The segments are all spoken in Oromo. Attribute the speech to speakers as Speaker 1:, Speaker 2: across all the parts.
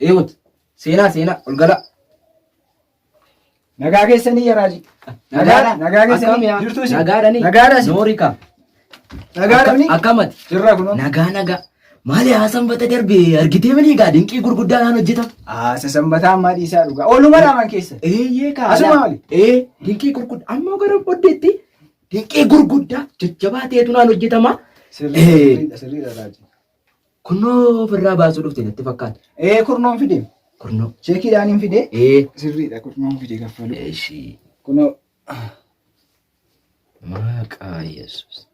Speaker 1: Eewwat. Seenaa seenaa ol galaa.
Speaker 2: Nagaa keessanii yaa Raajii.
Speaker 1: Nagaadha.
Speaker 2: Nagaa keessanii
Speaker 1: Akkam yaa?
Speaker 2: jirtu isin?
Speaker 1: Nagaadhani.
Speaker 2: Nagaadha isin?
Speaker 1: Noorika.
Speaker 2: Nagaadha ni?
Speaker 1: Akkamati?
Speaker 2: Jirra kunoo.
Speaker 1: Nagaa nagaa. Maali haa sanbata darbe argitee manii egaa dinqii gurguddaa naan hojjetam.
Speaker 2: Haa sanbataa ammaa dhiisaa dhugaa. Ooluma laaman keessa.
Speaker 1: Eeyyee kaa.
Speaker 2: Asuma maali?
Speaker 1: Ee dinqii gurguddaa amma gara booddeetti dinqii gurguddaa jajjabaa ta'etu naan hojjetama.
Speaker 2: Sirriidha sirriidha Raajii.
Speaker 1: Kunnoo ofirraa baasuu dhufte natti fakkaata.
Speaker 2: Ee kurnoon fide.
Speaker 1: Kurnoo.
Speaker 2: Cheekiidhaan hin fide.
Speaker 1: Ee.
Speaker 2: Sirriidha kurnoon fide kaffalu.
Speaker 1: Eeshii.
Speaker 2: Kunoo.
Speaker 1: Maqaa Yesuus.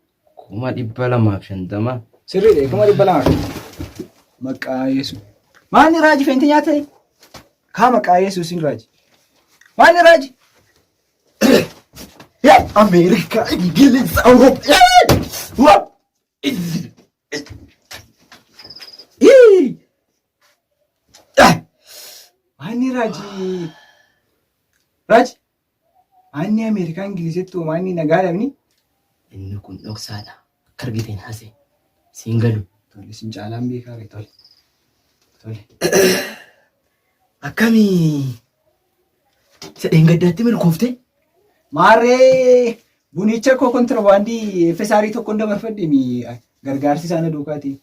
Speaker 1: 250,000.
Speaker 2: Sirriidha 200,000. Maqaa Yesuus. Maalni Raajii feenti nyaatanii? Kaa maqaa Yesuusin Raajii. Maalni Raajii?
Speaker 1: Ameerikaa, Ingiliz, Awurooppaa.
Speaker 2: Maalni Raajii? Raajii? Maalni Ameerikaa Ingilizitti hoo maalni nagaa dhabni?
Speaker 1: Inni kun dhoksaadha. Akka argiteen haasa'e. Siin galu.
Speaker 2: Tole isin caalaan beekaa ree tole. Tole.
Speaker 1: Akkamii? Isa dheengaddaatti milkooftee?
Speaker 2: Maarree bunicha koo kontirbaandii FSR tokkoon dabarfadhe mi gargaarsi isaan duukaati.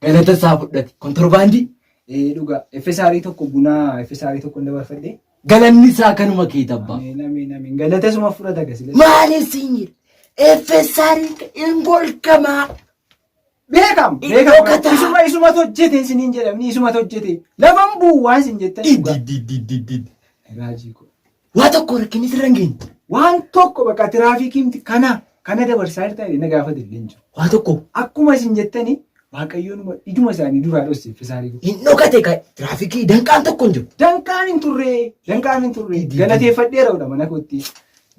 Speaker 1: Galata isaa fudhate. Kontirbaandii?
Speaker 2: Ee dhugaa FSR tokko bunaa FSR tokkoon dabarfadhe.
Speaker 1: Galanni isaa kanuma keeti abbaa.
Speaker 2: Ameen ameen ameen galata isuma fudhata gasile.
Speaker 1: Maaliif siin jedhe? FSR hin golgamaa.
Speaker 2: Beekam
Speaker 1: Hin
Speaker 2: beekam
Speaker 1: dhokataa.
Speaker 2: isuma isumatu hojjete isiniin jedhamni isumatu hojjete lafan bu'u waan isin jettan dhugaa.
Speaker 1: Dididididid.
Speaker 2: Raajii koo.
Speaker 1: Waa tokko rakkinni sirra hin geenye.
Speaker 2: Waan tokko bakka tiraafikiin kana kana dabarsaa jirtan jedhee na gaafate illee hin jiru.
Speaker 1: Waa tokko
Speaker 2: Akkuma isin jettani Waaqayyoon ijuma isaanii duraa dhosse fisaarii koo.
Speaker 1: hin dhokate ka tiraafikii danqaan tokko hin jiru.
Speaker 2: Danqaan hin turre danqaan hin turre galateeffadheera godha mana kootti.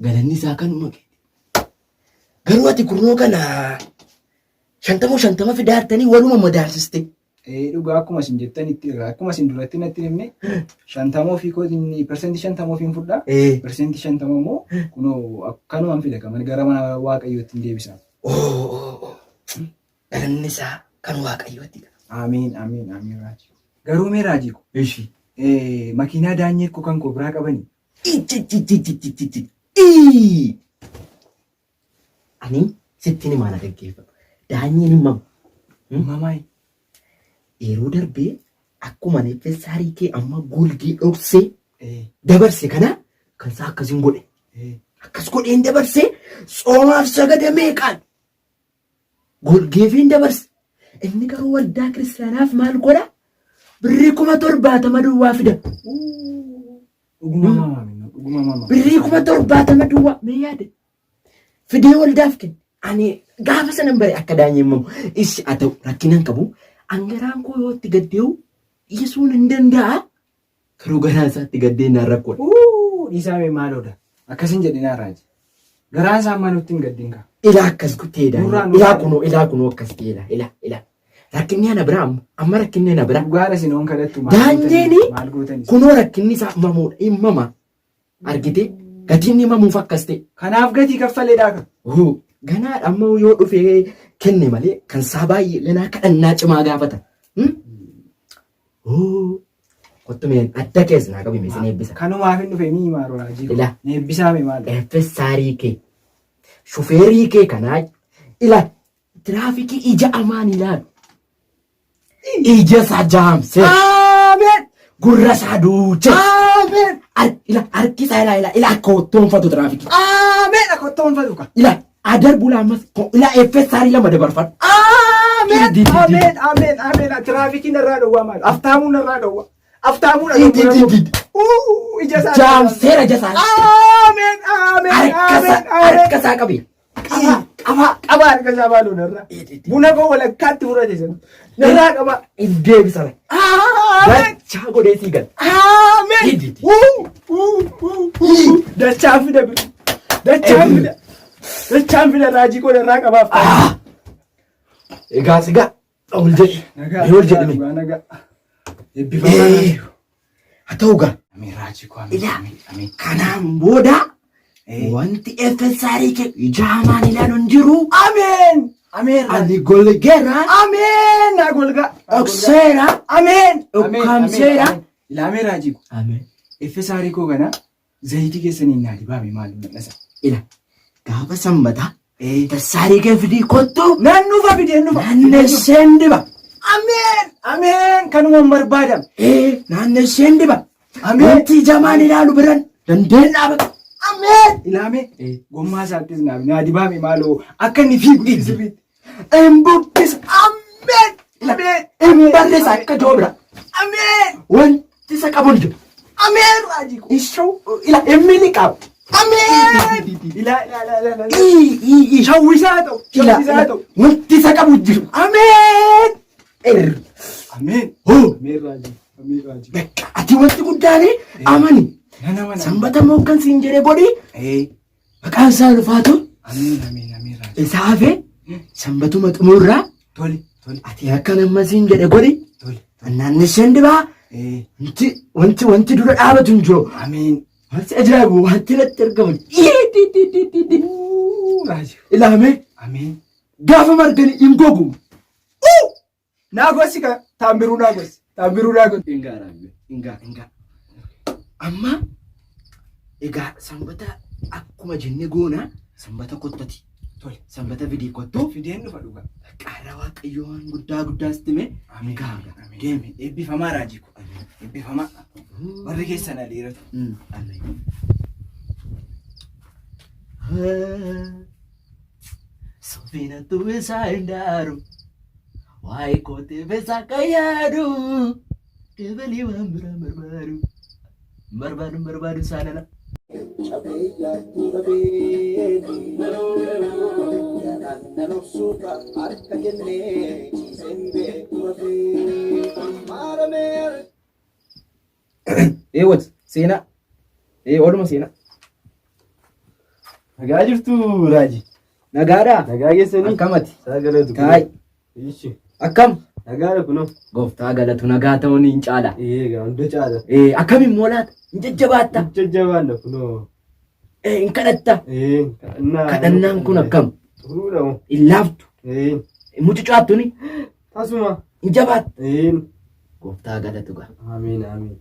Speaker 1: Galanni isaa kanuma keeti. Garuu ati kurnoo kana shantamoo shantama fidaartanii waluma madaalsiste.
Speaker 2: Ee dhugaa akkuma isin jettan itti irraa akkuma isin duratti natti himne 50 ofii kootiin 50% ofiin fudhaa 50% immoo kunoo akkanumaan fida kaman gara mana waaqayyootti hin deebisa.
Speaker 1: Galanni isaa kan waaqayyooti.
Speaker 2: Amiin amiin amiin raajii. Garuu mee raajii ko
Speaker 1: Ishi.
Speaker 2: Makiinaa daanyee koo kan koo biraa qabanii.
Speaker 1: Icciccicciccicci. Ani sittin himaa na dhaggeeffadhu. Daanyeen hin mamu.
Speaker 2: Mamaay.
Speaker 1: Yeroo darbee akkuma neffessaarii kee amma golgee dhoksee dabarse kana kan isaa akkasiin godhe. Akkas godheen dabarse tsoomaaf sagada meeqaan golgeefiin dabarse. Inni garuu waldaa kiristaanaaf maal godha? Birrii 70,000 duwwaa fida.
Speaker 2: Dhuguma mama dhuguma mama.
Speaker 1: Birrii 70,000 duwwaa mee yaade? Fidee waldaaf kenne. Ani gaafa sanan bare akka daanyeen mamu. Ishi haa ta'u rakkina hin qabu. Angaraan koo yoo itti gaddee'u dhiisuun hin danda'a. Garuu garaan isaa itti gaddee naan rakkoodha.
Speaker 2: Uu dhiisaa mee maaloodha. Akkasin jedhinaa raaji. Garaan isaa ammaa nutti hin gaddin kaa.
Speaker 1: Ilaa akkas ta'e
Speaker 2: Nurraa
Speaker 1: daanyeen.
Speaker 2: nurraa.
Speaker 1: Ilaa kunoo ilaa kunoo akkas ta'e ilaa ilaa ilaa. Rakkinni ana biraa amma amma rakkinni ana biraa.
Speaker 2: Dhugaadha isin oon kadhattu maal
Speaker 1: Daanyeeni
Speaker 2: gootanii maal gootanii.
Speaker 1: kunoo rakkinni isaa mamuudha hin mama. Argitee gatiin inni mamuuf akkas ta'e.
Speaker 2: Kanaaf gatii kaffaleedhaa kan.
Speaker 1: Hoo, Ganaadha amma yoo dhufee kenne malee kan isaa baay'ee ganaa kadhannaa cimaa gaafata. Hmm? Hoo, Kottu mee adda keessa naa qabi mee sin eebbisa.
Speaker 2: Kanumaaf hin dhufe ni maaroo raajii.
Speaker 1: Ilaa.
Speaker 2: Ni eebbisaa mee maal.
Speaker 1: Effessaarii kee shufeerii kee kanaa ila Tiraafikii ija amaan ilaalu. Ija isaa jaamsee.
Speaker 2: Ameen.
Speaker 1: Gurra isaa duuchee.
Speaker 2: Ameen.
Speaker 1: Ila harki isaa ila ila ila akka hottoonfatu tiraafikii.
Speaker 2: Ameen. Akka hottoonfatu ka.
Speaker 1: Ila adarbu laammas ila effessaarii lama dabarfadhu.
Speaker 2: Ameen.
Speaker 1: Di, di, di.
Speaker 2: Ameen. Ameen. Ameen. Tiraafikiin narraa dhowwaa maal? Aftaamuun narraa dhowwaa. Aftaamuun
Speaker 1: Di, di, di, di.
Speaker 2: Uu ija isaa.
Speaker 1: Jaamseera ija isaa.
Speaker 2: Ameen. Ameen.
Speaker 1: Harka isaa
Speaker 2: Ameen. Ameen.
Speaker 1: harka isaa qabi.
Speaker 2: Qabaa qabaa qabaa harka isaa baaluu narraa. Buna koo walakkaatti fudhate sana. Narraa qabaa.
Speaker 1: Deebisa.
Speaker 2: Ameen.
Speaker 1: Dachaa godhee sii gala.
Speaker 2: Ameen.
Speaker 1: Di, di, di.
Speaker 2: Uu, uu, uu, uu. Dachaan fida bira. Dachaan fida. Dachaan fida raajii koo narraa qabaaf.
Speaker 1: Ah! Egaa sigaa ol jedhi.
Speaker 2: Nagaa.
Speaker 1: Mee ol jedhi mee.
Speaker 2: Nagaa. Nagaa. Eebbifamaa.
Speaker 1: Eh. Haa ta'u gaa.
Speaker 2: Ameen raajii koo ameen
Speaker 1: Ilaa.
Speaker 2: ameen ameen.
Speaker 1: Kanaan booda
Speaker 2: Eh.
Speaker 1: wanti effessaarii kee ija hamaan ilaalu hin jiru.
Speaker 2: Ameen. Ameen.
Speaker 1: Ani golgeera.
Speaker 2: Ameen. Naa golgaa.
Speaker 1: Dhokseera.
Speaker 2: Ameen.
Speaker 1: Ukkaamseera.
Speaker 2: Ilaamee raajii ko.
Speaker 1: Ameen.
Speaker 2: Effesaarii koo kana zayitii keessaniin naa dibaame maal mul'isa.
Speaker 1: Ila gaafa sanbataa tassaarii kee fidii kottu.
Speaker 2: Nan dhufa fideen dhufa.
Speaker 1: Naannesseen diba.
Speaker 2: Ameen. Ameen. Kanumaan barbaadame.
Speaker 1: Naannesseen diba.
Speaker 2: Ameen.
Speaker 1: Wanti jamaan ilaalu biran dandeen dhaabata.
Speaker 2: Ameen. Ilaamee gommaa isaattis naaf naa dibaame maaloo akka inni fiigu sirriitti.
Speaker 1: Hin bubbisa.
Speaker 2: Ameen. Ameen.
Speaker 1: Hin barreessa akka joobira.
Speaker 2: Ameen.
Speaker 1: Wanti isa qabu hin jiru.
Speaker 2: Ameen raajii ko.
Speaker 1: Ishoo ila emmi qabu.
Speaker 2: Ameen. Ilaa ilaa ilaa ilaa.
Speaker 1: Ii ii ii.
Speaker 2: Shawwisaa ta'u.
Speaker 1: Ila
Speaker 2: Shawwisaa ta'u.
Speaker 1: wanti isa qabu hin jiru.
Speaker 2: Ameen.
Speaker 1: Er.
Speaker 2: Ameen.
Speaker 1: Hoo.
Speaker 2: Ameen raajii. Ameen raajii.
Speaker 1: Bakka ati wanti guddaan amani.
Speaker 2: Nana mana.
Speaker 1: Sanbata mookkan siin jedhee godhi maqaan isaa ulfaatu
Speaker 2: Ameen ameen ameen raajii.
Speaker 1: isaa hafe sanbatuma xumurraa
Speaker 2: Tole tole
Speaker 1: ati akka nama siin jedhe godhi
Speaker 2: tole.
Speaker 1: naannesseen dibaa wanti wanti wanti dura dhaabatu hin jiru.
Speaker 2: Ameen.
Speaker 1: Wanti ajaa'ibu wanti natti argamu.
Speaker 2: Raajii.
Speaker 1: Ilaamee
Speaker 2: Ameen.
Speaker 1: gaafa margani hin gogu.
Speaker 2: Naa gosi ka taambiruu naa gosi. Taambiruu naa gosi.
Speaker 1: Ingaa raajii ingaa ingaa. Amma egaa sanbata akkuma jenne goona sanbata kottati.
Speaker 2: Tole.
Speaker 1: Sanbata fidii kottu.
Speaker 2: Fideen dhufa dhuga.
Speaker 1: Qaarra waaqayyoo waan guddaa guddaa sitti hime.
Speaker 2: Ameen.
Speaker 1: Gaara.
Speaker 2: Deemi. Eebbifamaa raajii ko. Eebbifamaa. Warri keessan aliiratu.
Speaker 1: Ameen. Sofina tu isa indaaru. Waa'ee kootee beesaa kan yaadu. Dabalii waan biraa barbaadu. Barbaadu barbaadu saalala.
Speaker 3: Eewwat seenaa. Ee ooluma seenaa.
Speaker 2: Nagaa jirtu Raaji.
Speaker 3: Nagaadhaa.
Speaker 2: Nagaa keessanii.
Speaker 3: Akkamati?
Speaker 2: Isaa galatu.
Speaker 3: Taa'e.
Speaker 2: Ishi.
Speaker 3: Akkam?
Speaker 2: Nagaadha kunoo.
Speaker 1: Gooftaa galatu nagaa ta'uun hin caala.
Speaker 2: Eegaa hunda caala.
Speaker 1: Ee akkam immoo laata? Hin jajjabaatta?
Speaker 2: Jajjabaadha kunoo.
Speaker 1: Ee hin kadhatta?
Speaker 2: Ee kadhannaa.
Speaker 1: Kadhannaan kun akkam?
Speaker 2: Xuruudha moo.
Speaker 1: Hin laaftu?
Speaker 2: Ee
Speaker 1: Hin mucucaattu ni?
Speaker 2: tasuma.
Speaker 1: Hin jabaattu?
Speaker 2: Ee.
Speaker 1: Gooftaa galatu gaa.
Speaker 2: Amiin amiin.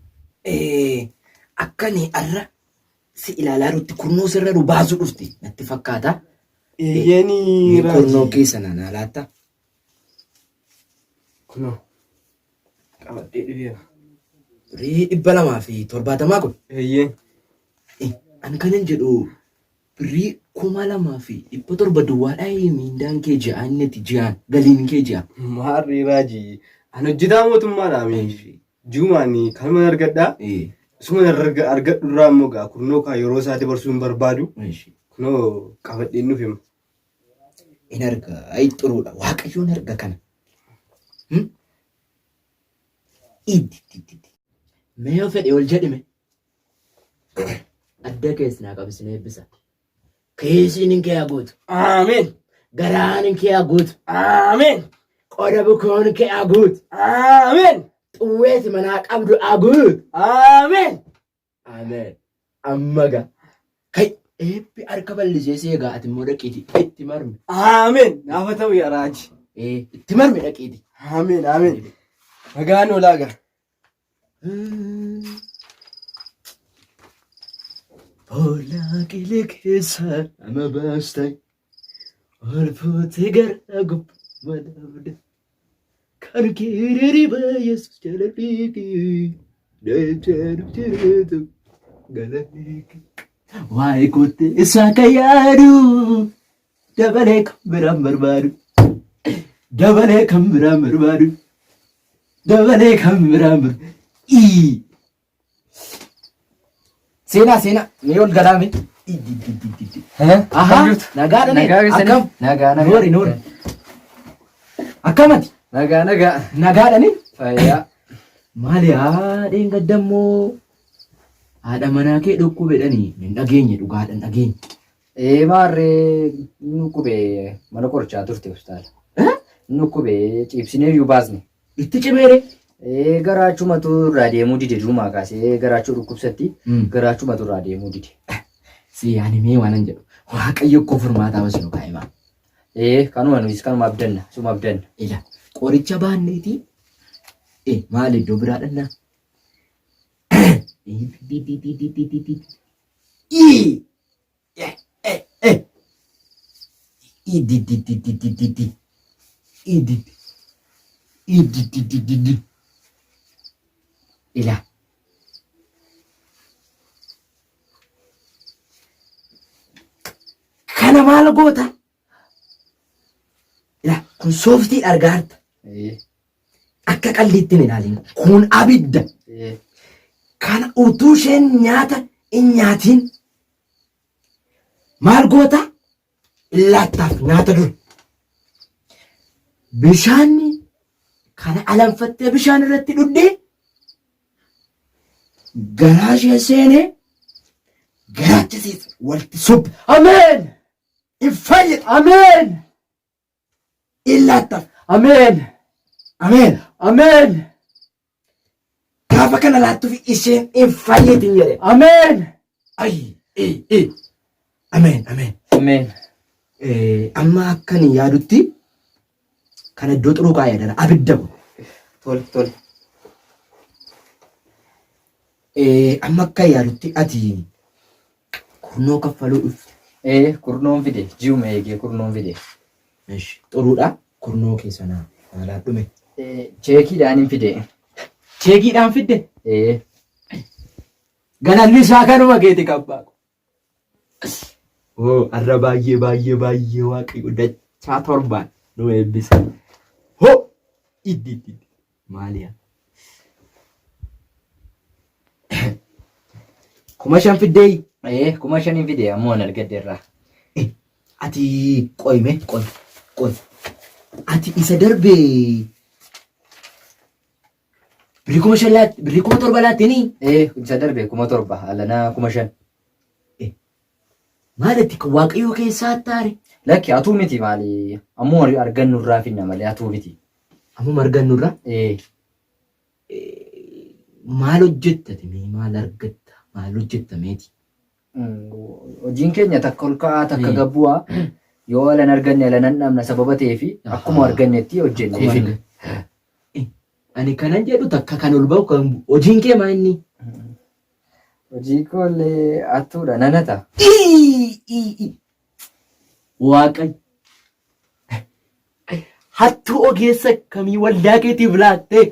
Speaker 1: Ee akkani arra si ilaalaa jirti kurnoo sirra nu baasuu dhufti natti fakkaata.
Speaker 2: Eeyyeeni
Speaker 1: Mee kurnoo
Speaker 2: Raaji.
Speaker 1: keessa na laatta.
Speaker 2: Kunoo. Qabadhee dhufeera.
Speaker 1: Birrii 270 kun.
Speaker 2: Eeyyeen.
Speaker 1: Ani kanan jedhu birrii 2,700 duwwaadhaa miindaan kee ji'a inni itti ji'aan galiin kee ji'a.
Speaker 2: Maarree Raaji. Ani hojjetaa mootummaadha mee. Ji'umaan kanuma argadhaa. Isuma argadhu irraa immoo gaa kurnoo kaa yeroo isaa dabarsuu hin barbaadu. Kunoo qabadheen dhufe.
Speaker 1: In arga ayi xuruudha waaqayyoon arga kana. Iddi iddi iddi. Mee yoo fedhe ol jedhime. Adda kees naa qabisne eebbisa. Kiisiin kee haa guutu.
Speaker 2: Ameen.
Speaker 1: Garaan kee haa guutu.
Speaker 2: Ameen.
Speaker 1: Qoda bukoon kee haa guutu.
Speaker 2: Ameen.
Speaker 1: Xuwweeti manaa qabdu haa guutu.
Speaker 2: Ameen.
Speaker 1: Ameen. Amma gaa. Kai eebbi harka bal'isee si egaa ati immoo dhaqiiti itti marmi.
Speaker 2: Ameen. Naafa ta'u yaa Raaji.
Speaker 1: Itti marmi dhaqiiti.
Speaker 2: Ameen. Ameen. Nagaan oolaa gaa.
Speaker 1: Boolla qilee keessa nama baastay ol fuutee gara gubbaa dhaabde. Kan keereri Yesuus jala dhiigi dachaan jireetu galanni. Waa'ee kootti isaa kan yaadu dabalee kan biraan barbaadu dabalee kan biraan barbaadu dabalee kan biraan barbaadu. Ii. Seenaa seenaa mee ol galaame. Ahaa nagaadha nee
Speaker 3: Nagaa keessanii?
Speaker 1: akkam
Speaker 3: Nagaa nagaa.
Speaker 1: noori noori akkamati
Speaker 3: Nagaa nagaa.
Speaker 1: nagaadha nee
Speaker 3: Fayyaa.
Speaker 1: maali haadheen gaddammoo haadha manaa kee dhukkubedhanii hin dhageenye dhugaadha hin dhageenye.
Speaker 3: Ee maarree nu qubee mana qorichaa turte hospitaala. Nu qubee ciibsinee iyyuu baasne.
Speaker 1: Itti cimeere.
Speaker 3: Ee garaachumatu irraa deemuu dide durumaa kaasee garaachuu dhukkubsatti garaachumatu irraa deemuu dide.
Speaker 1: Si ani mee waanan jedhu waaqayyo koo furmaataa basinu kaa'imaa.
Speaker 3: Ee kanuma nuyis kanuma abdanna suma abdanna.
Speaker 1: Ila qoricha baanneeti. Eh maal iddoo biraa dhannaa? I Eh eh eh I di di di di di di di I di I di di di di di Ila Kana maal goota? Ila kun sooftii argaa jirta. Akka qalliitti hin ilaalin. Kun abidda. Kana utuu isheen nyaata hin nyaatiin maal goota? Laattaaf nyaata dura. Bishaanni kana alanfattee bishaan irratti dhugdee garaa ishee seenee garaacha isiis walitti suphe.
Speaker 3: Ameen!
Speaker 1: Hin fayyada.
Speaker 3: Ameen!
Speaker 1: In laattaaf.
Speaker 3: Ameen!
Speaker 1: Ameen.
Speaker 3: Ameen!
Speaker 1: Gaafa kana laattuuf isheen hin fayyitin jedhe.
Speaker 3: Ameen!
Speaker 1: Ay, ee, ee. Ameen, ameen.
Speaker 3: Ameen.
Speaker 1: Amma akkan yaadutti kana iddoo xuruu kaa'ee dara abidda kun.
Speaker 3: Tole, tole.
Speaker 1: Amma akka yaadutti ati kurnoo kaffaluu dhufte.
Speaker 3: Ee, kurnoon fide. Ji'uma eegee kurnoon fide.
Speaker 1: Eshi, xuruudha kurnoo kee sanaa haalaan dhume.
Speaker 3: Cheekiidhaan hin fide.
Speaker 1: Cheekiidhaan fidde?
Speaker 3: Ee.
Speaker 1: Galanni isaa kanuma keeti kabbaa. Oo, har'a baay'ee baay'ee baay'ee waaqayyo dachaa torbaan nu eebbisa. Hoo! Iddi iddi iddi. Maali yaa? 5000 fiddee?
Speaker 3: Ee, 5000 fide ammoo an argadhe irraa.
Speaker 1: Ati qoyme qoy qoy. Ati isa darbe birrii 5000 laatti birrii 7000 laatteenii?
Speaker 3: Ee, isa darbe 7000 alanaa 5000.
Speaker 1: Maal itti kan waaqayyoo keessaa attaare?
Speaker 3: Lakki atuu miti maali ammoo argannu irraa finna malee atuu miti.
Speaker 1: Ammuma argannu irraa
Speaker 3: Ee,
Speaker 1: maal hojjetta ati mee maal argatta maal hojjetta meeti?
Speaker 3: Hojiin keenya takka ol ka'aa takka gad bu'aa yoo alan arganne alanan dhabna sababa ta'eefi akkuma argannetti hojjennee finna.
Speaker 1: Ani kanan jedhu takka kan ol ba'u kan hojiin kee maa inni?
Speaker 3: Hojii koollee hattuudha nanata.
Speaker 1: Waaqayyo. Hattuu ogeessa akkamii waldaa keetiif laattee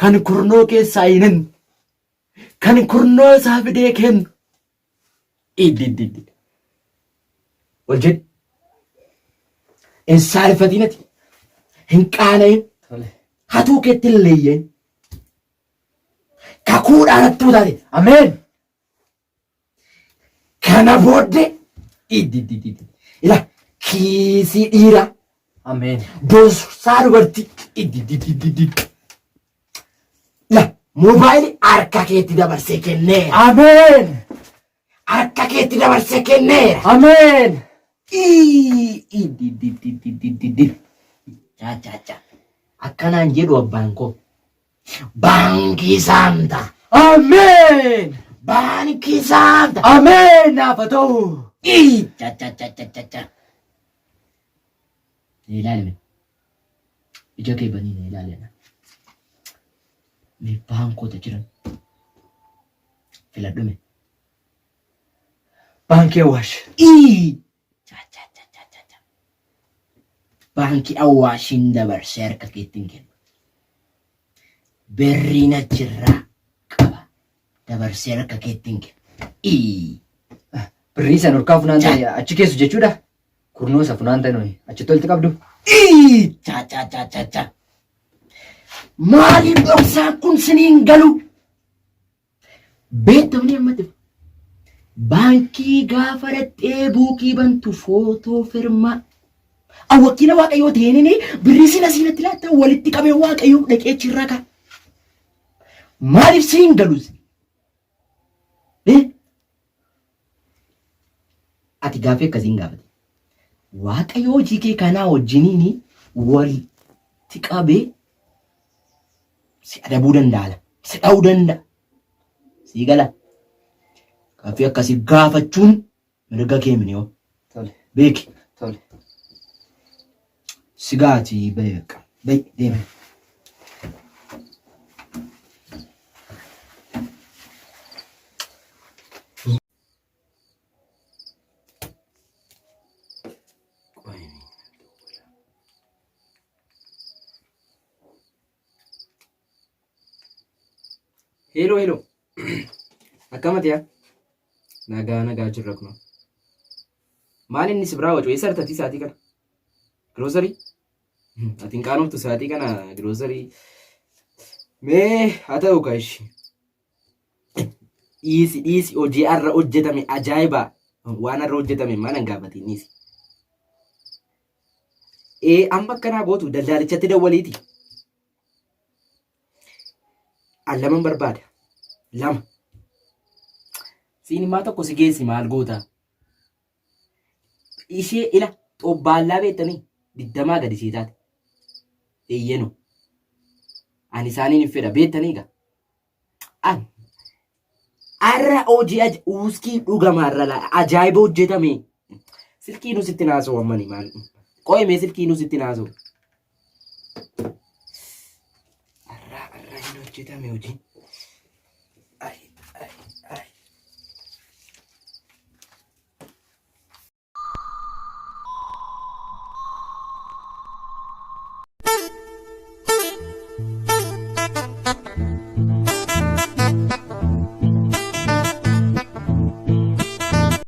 Speaker 1: kan kurnoo keessaa hin hanne kan kurnoo isaa fidee kennu. Iddi iddi iddi. Ol jedhi. Hin saalfatiin ati. Hin qaana'in.
Speaker 3: Tole.
Speaker 1: Hatuu keetti hin leeyyeen. Kakuudhaan hattuu taate.
Speaker 3: Ameen.
Speaker 1: Kana booddee iddi iddi iddi. Ila kiisii dhiiraa.
Speaker 3: Ameen.
Speaker 1: Boorsaa dubartii iddi iddi iddi iddi. La moobaayilii harka keetti dabarsee kenneera.
Speaker 3: Ameen.
Speaker 1: Harka keetti dabarsee kenneera.
Speaker 3: Ameen.
Speaker 1: Ii iddi iddi iddi iddi iddi iddi iddi. Chaa chaa chaa. Akkanaan jedhu abbaan koo. Baankii saamta.
Speaker 3: Ameen.
Speaker 1: Baankii saamta.
Speaker 3: Ameen naaf haa ta'u.
Speaker 1: Ii cha cha cha cha cha cha. Na ilaali mee. Ija kee banii na ilaali ana. Mee baankota jiran filadhu mee.
Speaker 3: Baankii Awaash.
Speaker 1: Ii cha cha cha cha cha cha. Baankii Awaashin dabarsee harka keetti hin kennu. Birriin achirraa qaba. Dabarsee harka keetti hin kennu. Ii.
Speaker 3: Birrii san olkaa funaantanii achi keessu jechuudha. Kurnoo isa funaantan nuyi achitti walitti qabdu.
Speaker 1: Ii. Cha cha cha cha cha. Maaliif dhoksaan kun siniin galu? Beektamni amma dhufe. Baankii gaafa dhaqxee buukii bantu footoo firmaa. An wakiila waaqayyoo ta'eenini birrii sin asii natti laatta walitti qabee waaqayyoo dhaqee achirraa ka'a. Maaliif siin galu? Eh? Ati gaaffii akkasii hin gaafate. Waaqayyo hojii kee kanaa wajjiniin walitti qabee si adabuu danda'a. Si dha'uu danda'a. Sii gala. Gaaffii akkasii gaafachuun mirga kee miniyoo.
Speaker 3: Tole.
Speaker 1: Beeki.
Speaker 3: Tole.
Speaker 1: Sigaati bayi bakka. Bayi deemi.
Speaker 4: Hello, hello. Akkamati yaa? Nagaa nagaa jirra kunoo. Maal inni si biraa wacu eessa artati sa'aatii kana? Giroosarii? Ati hin qaanoftu sa'aatii kana giroosarii. Mee haa ta'u kaa ishii. Dhiisi dhiisi hojii har'a hojjetame ajaa'iba. Waan har'a hojjetame maal hin gaafatiin dhiisi. Ee amma akkanaa gootu daldaalichatti dawwaliiti. An laman barbaada. Lama. Siin immaa tokko si geessi maal goota? Ishee ila xobbaallaa beektanii digdamaa gadi sii taate. Eeyyeno. Ani isaaniin hin fedha beektanii egaa. An har'a hojii uuskii dhugama har'a laa ajaa'iba hojjetame. Silkii nu sitti naasoo ammani maal. Qo'e mee silkii nu sitti naasoo. Har'a har'a hin hojjetame hojiin.